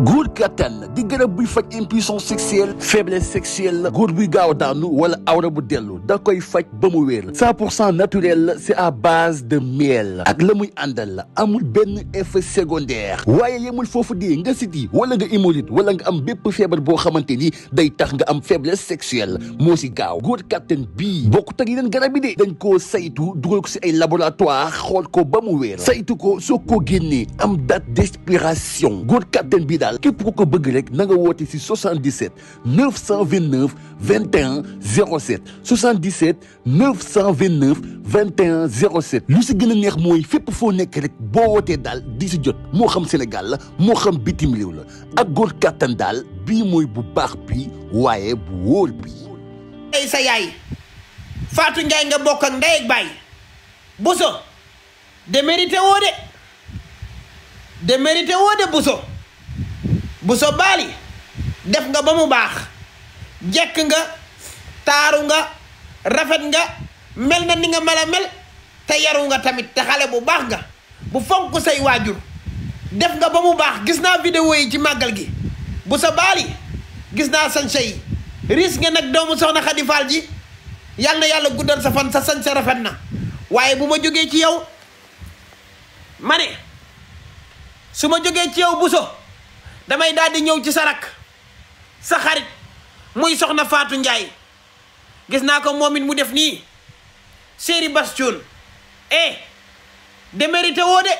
góor kattan di garab buy faj impuissance sexuelle faiblesse sexuelle góor buy gaaw daanu wala awra bu dellu da koy faj ba mu wér 100% naturel c'est à base de miel ak la muy àndal la amul benn effet secondaire waaye yemul foofu di nga siti wala nga hémorroïde wala nga am bépp feebar boo xamante ni day tax nga am faiblesse sexuelle moo si gaaw góor kattan bii bokkut ak yeneen garab yi de dañ koo saytu dugal ko si ay laboratoire xool ko ba mu wér saytu ko soo ko génnee am date d'expiration góor kattan bii daal képp ku ko bëgg rek na nga woote si 77 929 21 07 77 929 21 07 lu si gën a neex mooy fépp foo nekk rek boo wootee daal di si jot moo xam Sénégal la moo xam bitim réew la ak góor kattan daal bii mooy bu baax bi waaye bu wóor bi. ay sa yaay Fatou Ndiaye nga bokk ak ndey ak baay Bousso démérité woo de Bousso Bali def nga ba mu baax jekk nga taaru nga rafet nga mel na ni nga mel a mel te yaru nga tamit te xale bu baax nga bu fonk say waajur def nga ba mu baax gis naa vidéo yi ci màggal gi Bousso Bali gis naa sañse yi riis nga nag doomu soxna Xadi Faal ji yal na yàlla guddal sa fan sa sañse rafet na waaye bu ma jógee ci yow ma ne su ma jógee ci yow Bousso damay daal di ñëw ci sa rak sa xarit muy soxna Fatou Ndiaye gis naa ko moom it mu def nii Séri Bas Thioune démérité woo de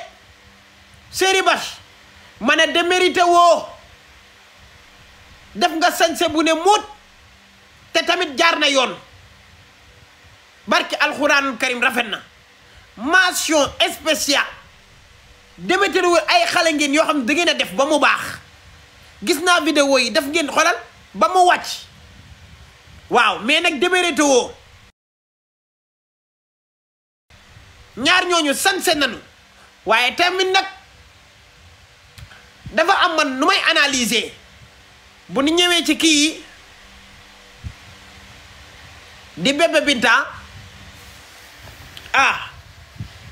Séri Bas ma ne démérité woo def nga sañse bu ne muut te tamit jaar na yoon barki alxuraanul karim rafet na mention spéciale démérité woo ay xale ngeen yoo xam ne da ngeen a def ba mu baax gis naa vidéo yi def ngeen xolal ba mu wàcc waaw mais nag démérité woo ñaar ñooñu sanse nanu waaye tamit nag dafa am man nu may analyser bu ñu ñëwee ci kii yi di Bébé Binta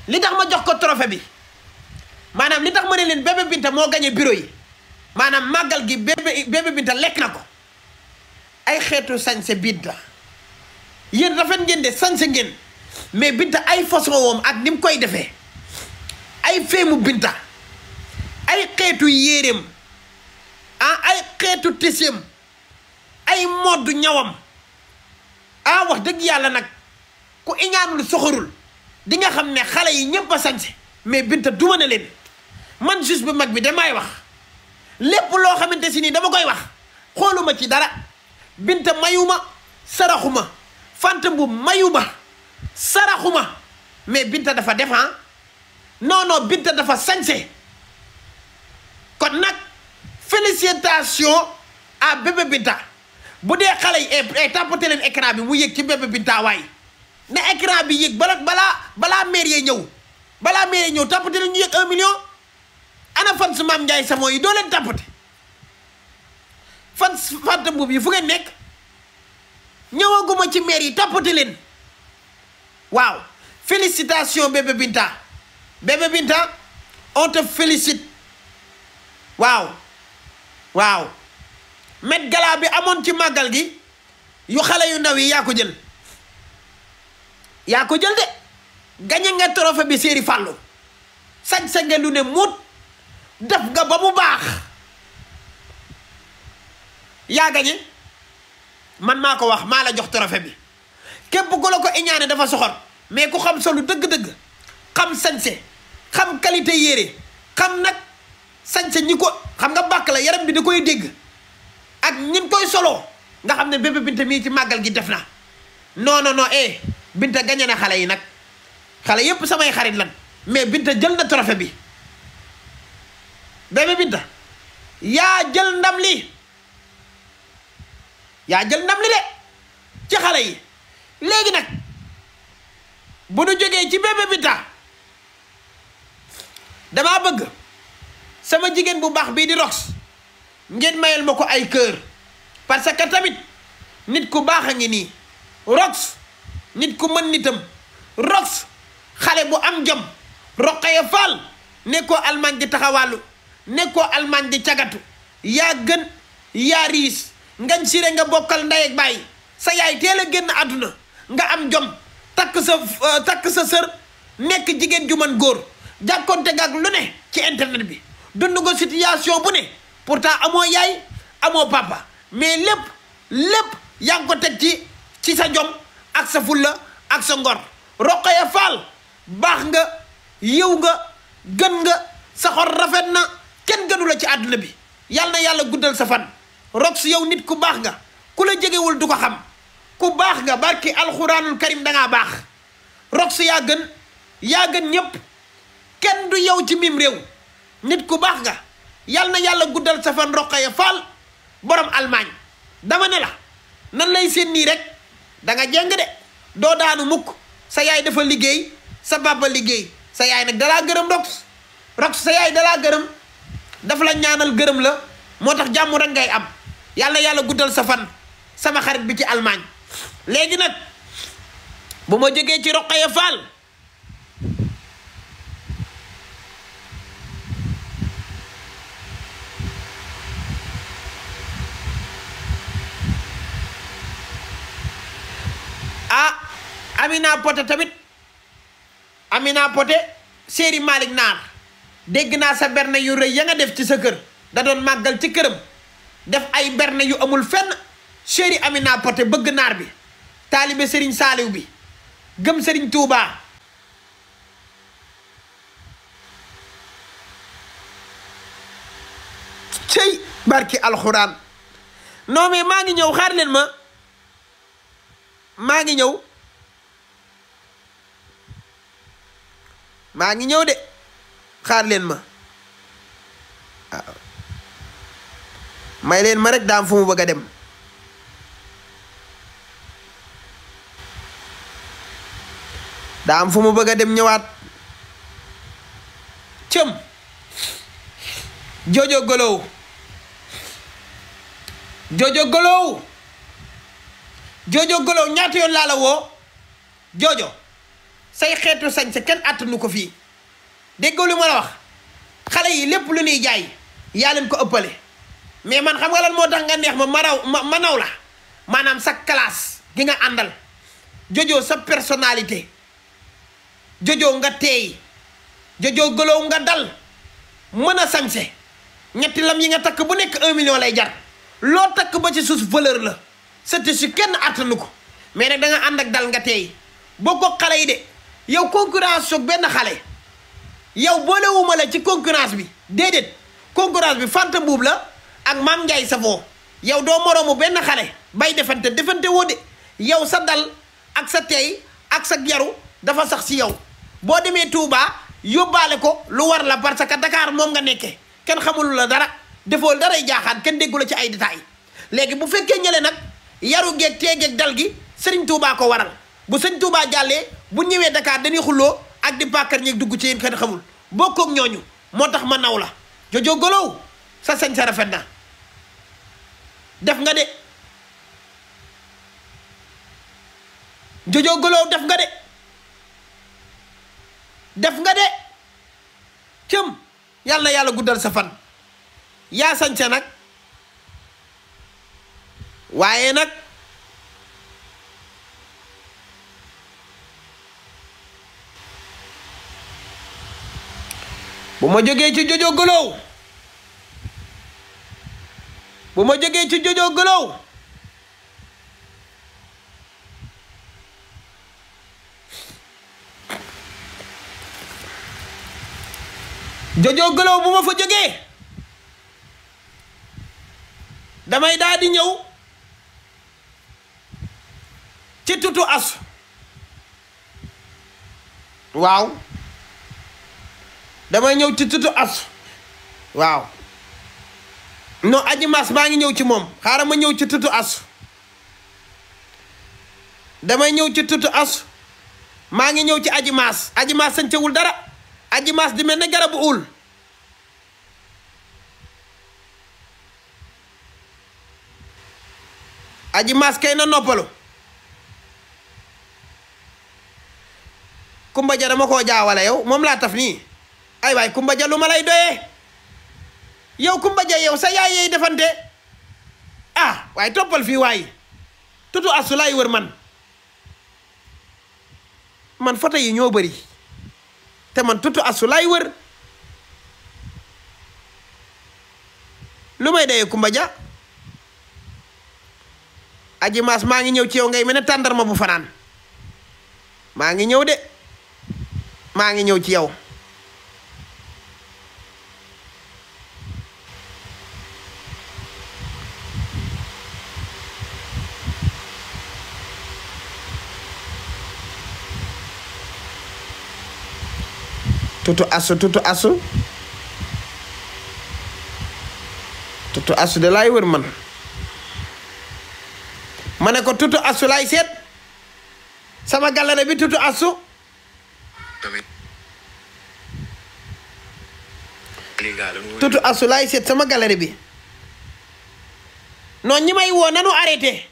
li tax ma jox ko trophée bi maanaam li tax ma ne leen Bébé Binta moo gagné bureau yi maanaam màggal gi Bébé Binta lekk na ko ay xeetu sañse Binta yéen rafet ngeen de sañse ngeen mais Binta ay façon woom ak ni mu koy defee ay feemu Binta ay xeetu yéreem ay xeetu tiseem ay moddu ñawam wax dëgg yàlla nag ku iñaanul soxorul di nga xam ne xale yi ñëpp a sañse mais Binta duma na leen man juste bu mag bi damay wax lépp loo xamante si nii dama koy wax xooluma ci dara Binta mayuma saraxuma fanta bu mayuma saraxuma mais Binta dafa defan non Binta dafa sañse kon nag félicitations à Bébé Binta bu dee xale yi tapoté leen écran bi mu yëg ci Bébé Binta waay na écran bi yëg balaa maire yee ñëw tapoté leen ñu yëg 1 million ana fan su Maam Ndiaye Savon yi doo leen tapoté fan fanta mbuub yi fu ngeen nekk ñëwaguma ci maire yi tapoté leen waaw félicitations Bébé Binta on te félicite waaw met gala bi amoon ci màggal gi yu xale yu ndaw yi yaa ko jël de gañe nga trophée bi Séri Fallou sañ-sa nga lu ne muut def nga ba mu baax yaa gañe man maa ko wax maa la jox trophée bi képp ku la ko iñaane dafa soxor mais ku xam solu dëgg-dëgg xam sañse xam qualité yére xam nag sañse ñi ko xam nga bàkk la yaram bi da koy dégg ak ñin koy soloo nga xam ne Bébé Binta mii ci màggal gi def na non Binta gañe na xale yi nag xale yépp samay xarit lan mais Binta jël na trophée bi Bébé Binta yaa jël ndam li de ci xale yi léegi nag bu nu jógee ci Bébé Binta damaa bëgg sama jigéen bu baax bii di Rox ngeen mayal ma ko ay kër parce que tamit nit ku baax a ngi nii Rox nit ku mën nitam Rox xale bu am jom Roqaya Fall nekkoo Allemagne di taxawàllu nekkoo Allemagne di cagatu yaa gën yaa riis Ngagne Siré nga bokkal ndey ak baay sa yaay teel a génn àdduna nga am jom takk sa sër nekk jigéen ju man góor jàkkoonte ak lu ne ci internet bi dund nga situation bu ne pourtant amoo yaay amoo papa mais lépp yaa ngi ko teg ci sa jom ak sa fulla ak sa ngor Rokhaya Fall baax nga yiw nga gën nga sa xol rafet na kenn gënu la ci àdduna bi yàlla na yàlla guddal sa fan Rox yow nit ku baax nga ku la jegewul du ko xam ku baax nga barki alxuraanul karim dangaa baax Rox yaa gën ñépp kenn du yow ci mim réew nit ku baax nga yàlla na yàlla guddal sa fan Rokhaya Fall borom Allemagne dama ne la nan lay seen nii rek da nga jeng de doo daanu mukk sa yaay dafa liggéey sa baba liggéey sa yaay nag dalaa gërëm Rox sa yaay dalaa gërëm dafa la ñaanal gërëm la moo tax jàmm rek ngay am yàlla yàlla guddal sa fan sama xarit bi ci Allemagne léegi nag bu ma jógee ci Rokhaya Fall Amina Poté tamit Amina Poté séeri Malick Naar dégg naa sa berne yu rëy ya nga def ci sa kër da doon màggal ci këram def ay berne yu amul fenn séeri Amina Poté bëgg naar bi taalibe Serigne Saliou bi gëm Serigne Touba cey barki alxuraan non mais maa ngi ñëw xaar leen ma maa ngi ñëw de xaar leen ma waaw may leen ma rek daam fu mu bëgg a dem ñëwaat cëm jojo golow ñaata yoon laa la woo jojo say xeetu sañ sa kenn attanu ko fii déggoo lu ma la wax xale yi lépp lu ñuy jaay yaa leen ko ëppale mais man xam nga lan moo tax nga neex ma naw la maanaam sa classe gi nga àndal jojo sa personnalité jojo nga teey jojo gëloo nga dal mën a sañse ñetti lam yi nga takk bu nekk 1 million lay jar loo takk ba ci suuf valeur la sëti si kenn attanu ko mais nag da nga ànd ak dal nga teey boo ko xale yi de yow concurrence soog benn xale yow boolewuma la ci concurrence bi déedéet concurrence bi Fanta Mbuub la ak Maam Ndiaye Savon yow doo moroomu benn xale bay defante woo de yow sa dal ak sa teey ak sa yaru dafa sax si yow boo demee Touba yóbbaale ko lu war la parce que Dakar moom nga nekkee kenn xamul la dara defoo daray jaaxaan kenn déggu la ci ay détails léegi bu fekkee ñële nag yaru geeg teegeeg dal gi Serigne Touba ko waral bu Serigne Touba jàllee bu ñëwee Dakar dañuy xulloo ak di bàkkar ñeeg dugg ci yéen kenn xamul bokkoog ñooñu moo tax ma naw la jojo golow sa sañ sa rafet na def nga de jojo golow def nga de cëm yàlla na yàlla guddal sa fan yaa sañ sa nag waaye nag bu ma jógee ci jojo golow jojo golow bu ma fa jógee damay daal di ñëw ci tutu as waaw damay ñëw ci tutu as waaw non aji mas maa ngi ñëw ci moom xaaral ma ñëw ci tutu as damay ñëw ci tutu as maa ngi ñëw ci aji mas sañcewul dara aji mas di mel ne garabu ul aji mas kay na noppalu Kumba Ja dama koo jaawale yow moom laa taf nii ay waay Kumba Ja lu ma lay doyee yow Kumba Ja yow sa yaay yey defante ah waaye toppal fii waaye tutu asu laay wër man photo yi ñoo bëri te man tutu asu laay wër lu may dayee Kumba Ja Aji Maas maa ngi ñëw ci yow ngay mel ne tàndarma bu fanaan maa ngi ñëw de maa ngi ñëw ci yow tutu asu de laay wër man ma ne ko tutu asu laay seet sama galerie bi tutu asu laay seet sama galerie bi non ñi may woo nanu arrêté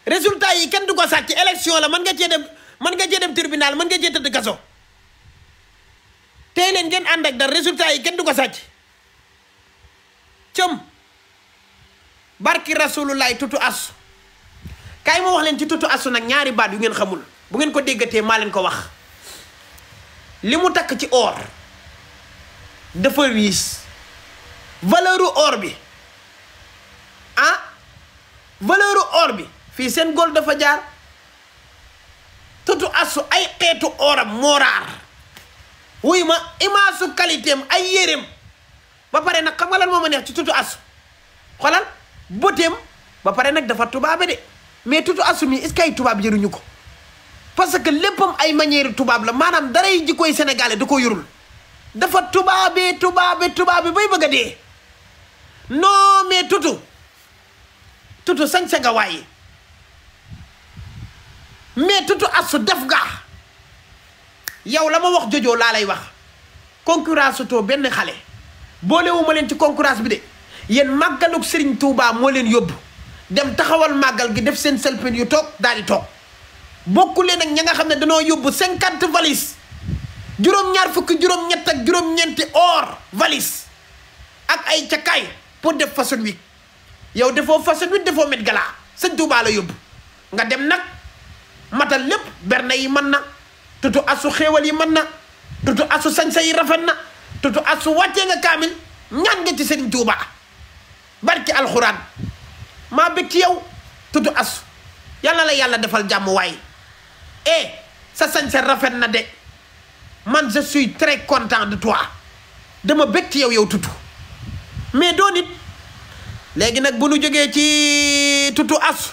résultat yi kenn du ko sàcc élection la mën nga cee dem tribunal mën nga cee tëdd kaso tey leen ngeen ànd ak dara résultat yi kenn du ko sàcc cëm barki rasulullahi tutu asu kaay ma wax leen ci tutu asu nag ñaari baat yu ngeen xamul bu ngeen ko déggatee maa leen ko wax li mu takk ci or dafa riis valeuru or bi valeuru or bi fii seen góol dafa jaar tutu asu ay xeetu oram moo raar wuy ma imaasu qualité am ay yéreem ba pare nag xam nga lan moo ma neex ci tutu asu xoolal boteem ba pare nag dafa tubaabe de mais tutu asu mi est-ce que ay tubaab yëruñu ko parce que léppam ay manière tubaab la maanaam daray jikkoy sénégalais da ko yorul dafa tubaabe bay bëgg a dee non mais tutu sañ-sa nga waaye mais tutu asu def nga yow la ma wax jojoo laa lay wax concurrence to benn xale boolewuma leen ci concurrence bi de yéen màggaluk Serigne Touba moo leen yóbbu dem taxawal màggal gi def seen selpin yu toog daal di toog bokku leen ak ña nga xam ne danoo yóbbu 50 valise juróom-ñaar fukki juróom-ñett ak juróom-ñeenti or valise ak ay cakaay pour def Fashion Week yow defoo Fashion Week defoo Met Gala sëñ Touba la yóbbu nga dem nag matal lépp berne yi mën na tutu asu xéewal yi mën na tutu asu sañsa yi rafet na tutu asu wàccee nga kaamil ñaan nga ci Serigne Touba barki alxuraan maa bëgg ci yow tutu asu yàlla la yàlla defal jàmm waay sa sañsa rafet na de man je suis très content de toi dama bëgg ci yow tutu mais doo nit léegi nag bu nu jógee ci tutu asu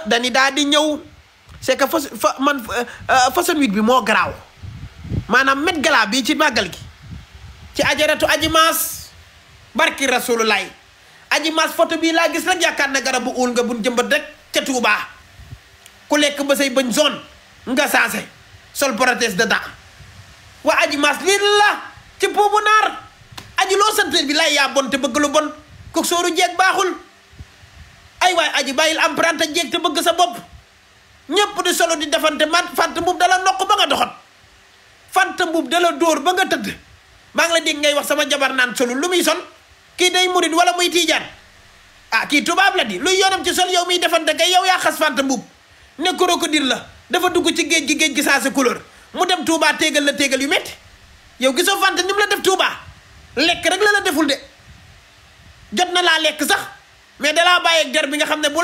dani daal di ñëw c'est que Fashion Week bi moo garaaw maanaam Met Gala bii ci màggal gi ci ajaratu Aji Maas barki rasulullahi Aji Maas photo bii laa gis rek yaakaar na garabu uul nga bun jëmbat rek ca Tuubaa ku lekk ba say bañ zone nga saase sol prothèse de dents waa Aji Maas lii la ci puubu naar aji loo sant bi lay yaa bon te bëgg lu bon ko sooru jeeg baaxul ay waay aji bàyyil emprunté jeeg te bëgg sa bopp ñépp di solo di defante man fant mbub dala nokk ba nga doxat fant mbub dala dóor ba nga tëdd maa ngi la dégg ngay wax sama jabar naan solu lu muy sol kii day murid wala muy tiijaan kii tubaab la di luy yoonam ci sol yow miy defante kay yow yaa xas fant mbub ne crocodile la dafa dugg ci géej gi saa sa couleur mu dem Touba téegal la téegal yu métti yow gisoo fant ni mu la def Touba lekk rek la deful de jot na laa lekk sax mais dalaa bàyyeeg der bi nga xam ne bu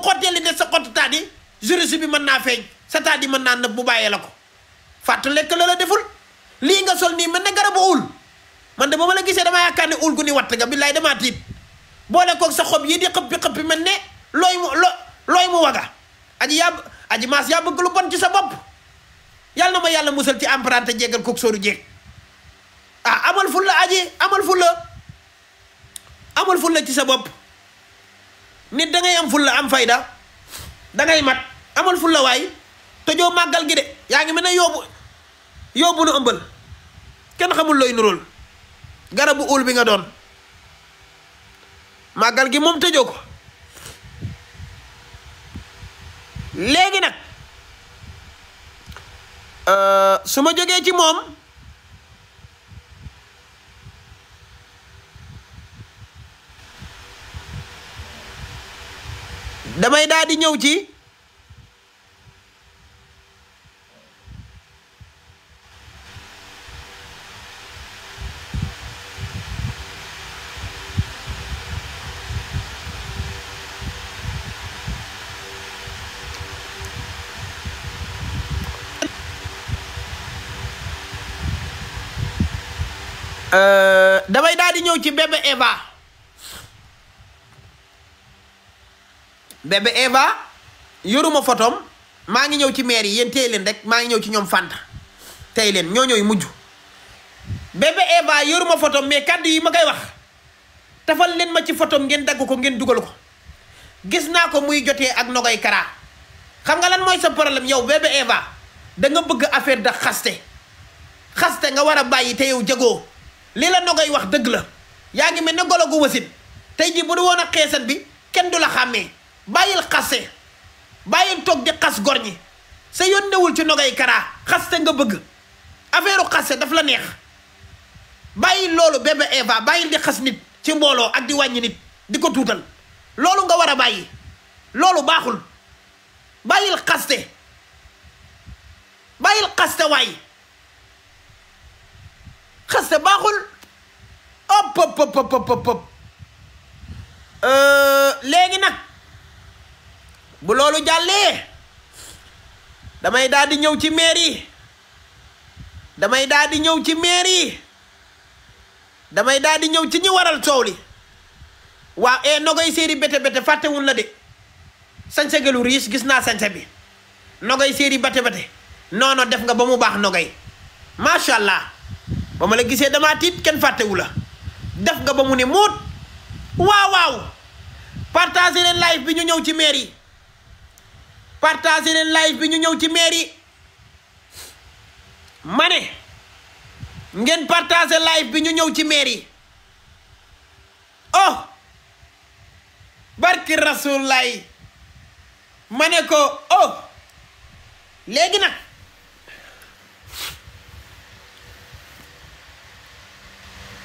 xottee li des sa xottu taat yi jurisi bi mën naa feeñ sa taat yi mën naa nëb bu bàyyee la ko fàttu lekk la deful lii nga sol nii mel ne garabu uul man de ba ma la gisee damaa yaakaar ne uul gu ni watt nga billaay damaa tiit boole koog sa xob yi di xëppi mel ne looy mu waga aji maas yaa bëgg lu bon ci sa bopp yàlla na ma yàlla musal ci emprunté jégal koog sooru jéeg amal fulla aji amal fulla ci sa bopp nit da ngay am fulla am fayda da ngay mat amal fulla waay tojoo màggal gi de yaa ngi mel ne yóbbu nu ëmbal kenn xamul looy nuróol garabu uul bi nga doon màggal gi moom tëjoo ko léegi nag su ma jógee ci moom damay daal di ñëw ci bébé Eva yoruma photom maa ngi ñëw ci maire yi yéen téye leen rek maa ngi ñëw ci ñoom Fanta tey leen ñooy mujj bébé Eva yoruma photom mais kàddu yi ma koy wax tafal leen ma ci photom ngeen dagg ko ngeen dugal ko gis naa ko muy jotee ak Nogoy Kara xam nga lan mooy sa problème yow bébé Eva da nga bëgg affaire da xaste nga war a bàyyi te yow jagoo li la Nogoy wax dëgg la yaa ngi mel ne golo gu wasin tey ji bu du woon a xeesat bi kenn du la xàmmee bàyyil xaste bàyyil toog di xas gor ñi sa yoon newul ci Nogoy Kara xaste nga bëgg affaire u xaste daf la neex bàyyil loolu bébé Eva bàyyil di xas nit ci mbooloo ak di wàññi nit di ko tuutal loolu nga war a bàyyi loolu baaxul bàyyil xaste waay xaste baaxul op léegi nag bu loolu jàllee damay daal di ñëw ci maire yi damay daal di ñëw ci ñi waral coow li waaw Nogoy séeri bete fàttewul la de sañse gelu riis gis naa sañse bi Nogoy séeri bate non def nga ba mu baax Nogoy macha allah ba ma la gisee damaa tiit kenn fàttewu la def nga ba mu ne muut waaw partagé leen live bi ñu ñëw ci maire yi ma ne ngeen partagé live bi ñu ñëw ci maire yi oh barki rasulullahi ma ne ko oh léegi nag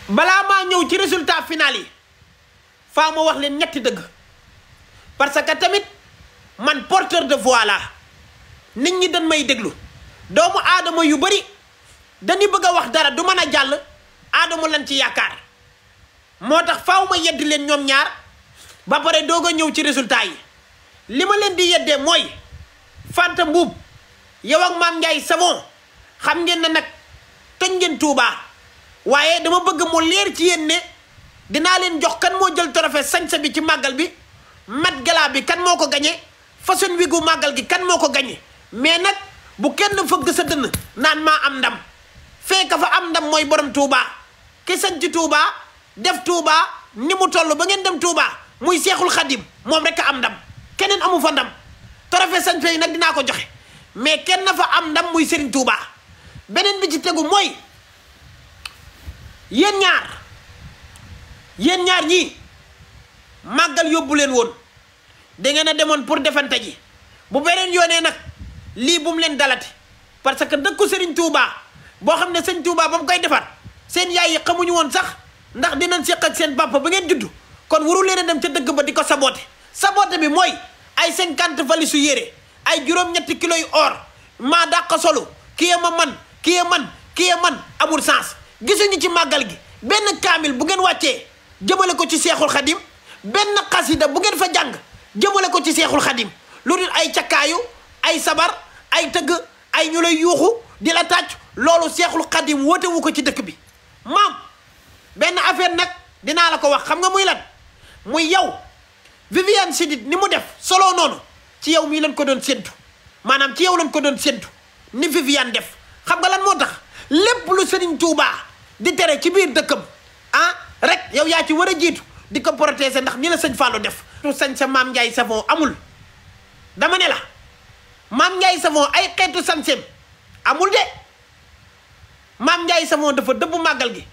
balaa maa ñëw ci résultat final yi faa ma wax leen ñetti dëgg parce que tamit man porteur de voix la nit ñi dañ may déglu doomu aadama yu bari dañuy bëgg a wax dara du mën a jàll aadama lañ ci yaakaar moo tax faaw ma yedd leen ñoom ñaar ba pare doog a ñëw ci résultat yi li ma leen di yeddee mooy Fanta Mbuub yow ak Mame Ndiaye Savon xam ngeen ne nag toj ngeen Touba waaye dama bëgg mu leer ci yéen ne dinaa leen jox kan moo jël trophée sañse bi ci màggal bi mat gala bi kan moo ko gañe façon wigu màggal gi kan moo ko gañe mais nag bu kenn fëgg sa dënn naan maa am ndam fekk fa am ndam mooy borom Touba ki sañ ci Touba def Touba ni mu toll ba ngeen dem Touba muy Seexul Xadim moom rek a am ndam keneen amu fa ndam trophée sañse yi nag dinaa ko joxe mais kenn na fa am ndam muy Serigne Touba beneen bi ci tegu mooy yéen ñaar ñii màggal yóbbu leen woon da ngeen a demoon pour defante ji bu beneen yoonee nag lii bu mu leen dalati parce que dëkku Serigne Touba boo xam ne Serigne Touba ba mu koy defar seen yaay yi xamuñu woon sax ndax dinañ seq ak seen papa ba ngeen juddu kon waru leen a dem ca dëgg ba di ko saboté bi mooy ay 50 valisu yére ay juróom-ñetti kilos yu or maa dàq solo kii man amul sens gisuñu ci màggal gi benn kaamil bu ngeen wàccee jëmale ko ci Seexul Xadim benn xasida bu ngeen fa jàng jëmale ko ci Seexul Xadim lu dul ay cakkaayu ay sabar ay tëgg ay ñu lay yuuxu di la tàcc loolu Seexul Xadim woote wu ko ci dëkk bi maam benn affaire nag dinaa la ko wax xam nga muy lan muy yow Viviane Chidid ni mu def solo noonu ci yow mii lañ ko doon séntu maanaam ci yow lañ ko doon séntu ni Viviane def xam nga lan moo tax lépp lu Serigne Touba di tere ci biir dëkkam rek yow yaa ci war a jiitu di ko protéger ndax ni la sëñ Fallou def tu sañ sa Mame Ndiaye Savon amul dama ne la Mame Ndiaye Savon ay xeetu sañseem amul de Mame Ndiaye Savon dafa dëbb màggal gi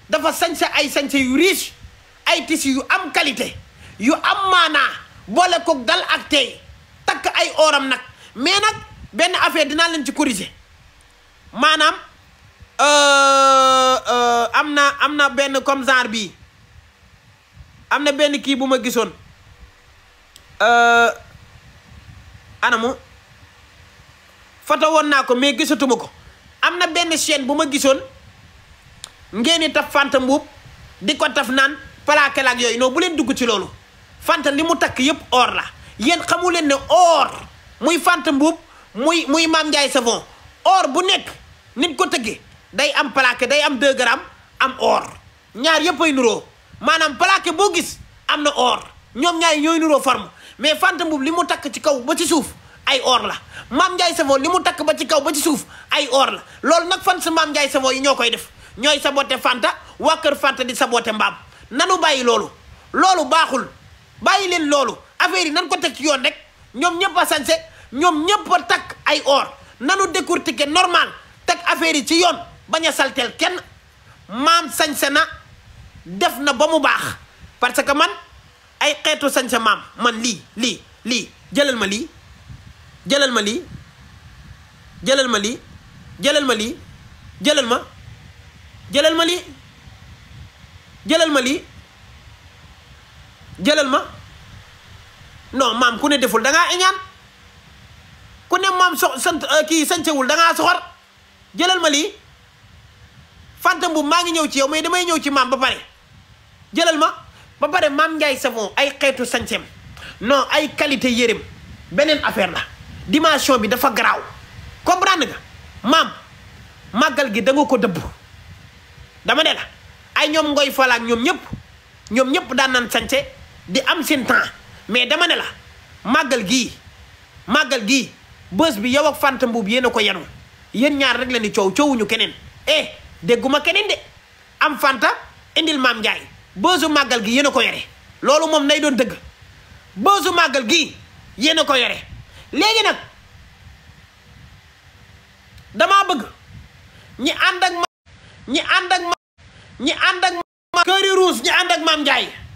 dafa sañse ay sañse yu riche ay tissu yu am qualité yu am maanaa boole koog dal ak tey takk ay oram nag mais nag benn affaire dinaa leen ci corriger maanaam am na benn comme genre bii am na benn kii bu ma gisoon anamu photo woon naa ko mais gisatuma ko. am na benn chaîne bu ma gisoon ngeen di taf Fanta Mbuub di ko taf naan plaqué la ak yooyu non bu leen dugg ci loolu. Fanta li mu takk yëpp or la yéen xamu leen ne or muy Fanta Mbuub muy Mame Ndiaye Savon or bu nekk nit ko tëggee day am plaqué day am 2 grammes am or ñaar yëpp ay nuroo maanaam plaqué boo gis am na or ñoom ñaar ñooy nuroo forme mais Fanta Mbuub li mu takk ci kaw ba ci suuf ay or la Mame Ndiaye Savon li mu takk ba ci kaw ba ci suuf ay or la loolu nag fan sa Mame Ndiaye Savon yi ñoo koy def ñooy saboté Fanta waa kër Fanta di saboté mbaam nanu bàyyi loolu baaxul bàyyi leen loolu affaire yi nan ko teg ci yoon rek ñoom ñëpp a sañse ñoom ñëpp a takk ay or nanu décortiquer normal teg affaire yi ci yoon bañ a salteel kenn maam sañse na def na ba mu baax parce que man ay xeetu sañse maam man lii jëlal ma lii jëlal ma lii jëlal ma lii jëlal ma lii jëlal ma jëlal ma lii jëlal ma lii jëlal ma non maam ku ne deful da ngaa iñaan ku ne maam kii sañsewul da ngaa soxor jëlal ma lii Fanta Mbuub maa ngi ñëw ci yow mais damay ñëw ci maam ba pare jëlal ma ba pare Mame Ndiaye Savon ay xeetu sañseem non ay qualité yéreem beneen affaire la dimension bi dafa garaaw comprendre nga maam màggal gi da nga ko dëbb dama ne la ay ñoom ngoy falaak ñoom ñëpp daan naan sañse di am seen temps mais dama ne la màggal gii bës bi yow ak Fanta Mbuub yéen a ko yenu yéen ñaar rek la ni coowuñu keneen dégguma keneen de am Fanta indil Mame Ndiaye bësu màggal gi yéen a ko yore loolu moom nay doon dëgg bësu màggal gi yéen a ko yore léegi nag damaa bëgg ñi ànd ak Këri Rouge ñi ànd ak Mame Ndiaye.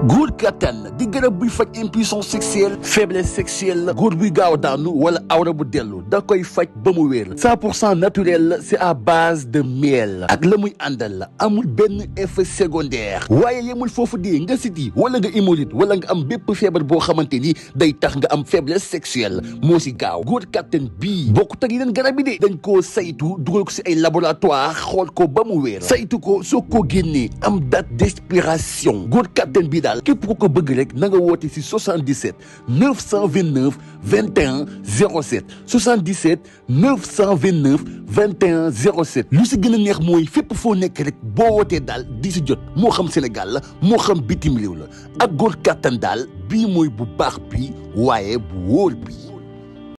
góor kattan di garab buy faj impuissance sexuelle faiblesse sexuelle góor buy gaaw daanu wala awra bu dellu da koy faj ba mu wér 100% naturel c'est à base de miel ak la muy àndal la amul benn effet secondaire waaye yemul foofu di nga siti wala nga hémorroïde wala nga am bépp feebar boo xamante ni day tax nga am faiblesse sexuelle moo si gaaw góor kattan bii bokkut ak yeneen garab yi de dañ koo saytu dugal ko si ay laboratoire xool ko ba mu wér saytu ko soo ko génnee am date d'expiration góor kattan bii daal képp ku ko bëgg rek na nga woote si 77 929 21 07 77 929 21 07 lu si gën a neex mooy fépp foo nekk rek boo wootee daal di si jot moo xam Sénégal la moo xam bitim réew la ak góor kattan daal bii mooy bu baax bi waaye bu wóor bi